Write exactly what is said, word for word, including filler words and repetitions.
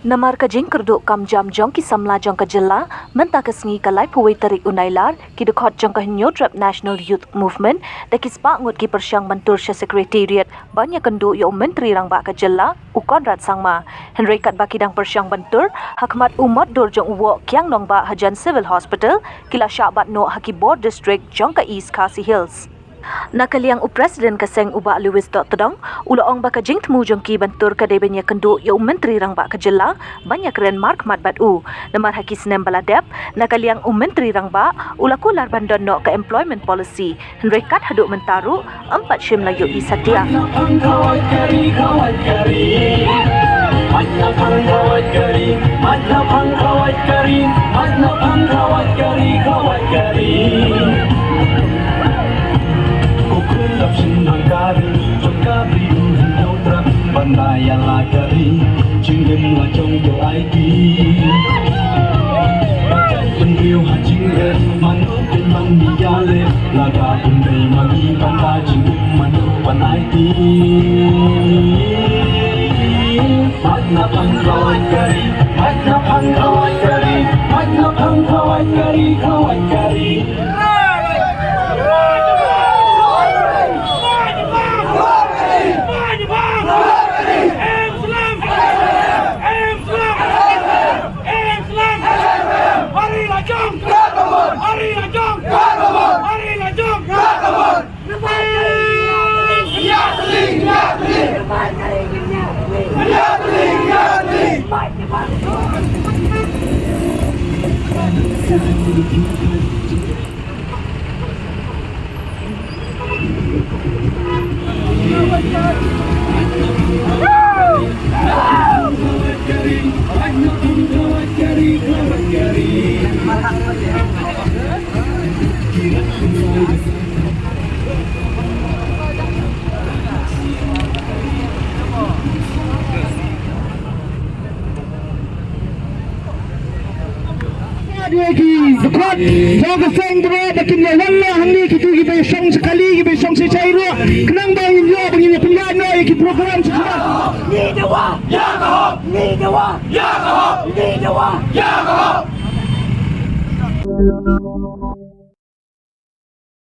Namar ka jingkyrduh kam jam jong ki samla jong ka jylla, mynta ka sngi ka laiphew wei tarik u Nailar, ki dkhot jong ka Hynñiewtrep National Youth Movement da ki spah ngut ki pyrshang ban tur sha Secretariat ban ïakynduh ïa u Myntri Rangbah ka jylla, u Conrad Sangma. Hynrei katba ki dang pyrshang ban tur, ha khmat u mot dur jong u Woh Kiang Nangbah hajan Civil Hospital, ki la shah bat noh ha ki bor district jong ka East Khasi Hills. Na ka liang u President ka seng u Bah Lewis Dohtdong, u la ong ba ka jingthmu jong ki ban tur ka dei ban ïakynduh ïa u Myntri Rangbah ka jylla ban ïakren markhmat bad u. Namar ha ki snem ba la dep, na ka liang u Myntri Rangbah u la kular ban don noh ka employment policy, hynrei kat haduh mynta ruh ym pat shym la ïohi satia. Ban da ïa la ka ri, jingim la jong to ai ti. Ban riew ha jingim, mano kin ban ïa le, lada ym dei ma ngi ban da jingim mano ban ai ti. Mat na pang khawai kari, mat na pang khawai kari, mat na pang khawai kari, khawai kari. Ki dkhot jong ka seng Tyrwa ba kim ïa wan noh hangne, kito kiba ïashong sha kali, kiba ïashong sha shai ruh, khnang ba ngin ïoh, ba ngin ïa pynïaid noh ïa ki program sha khmat. Ngi dawa ïa ka hok. Ngi dawa ïa ka hok. Ngi dawa ïa ka hok.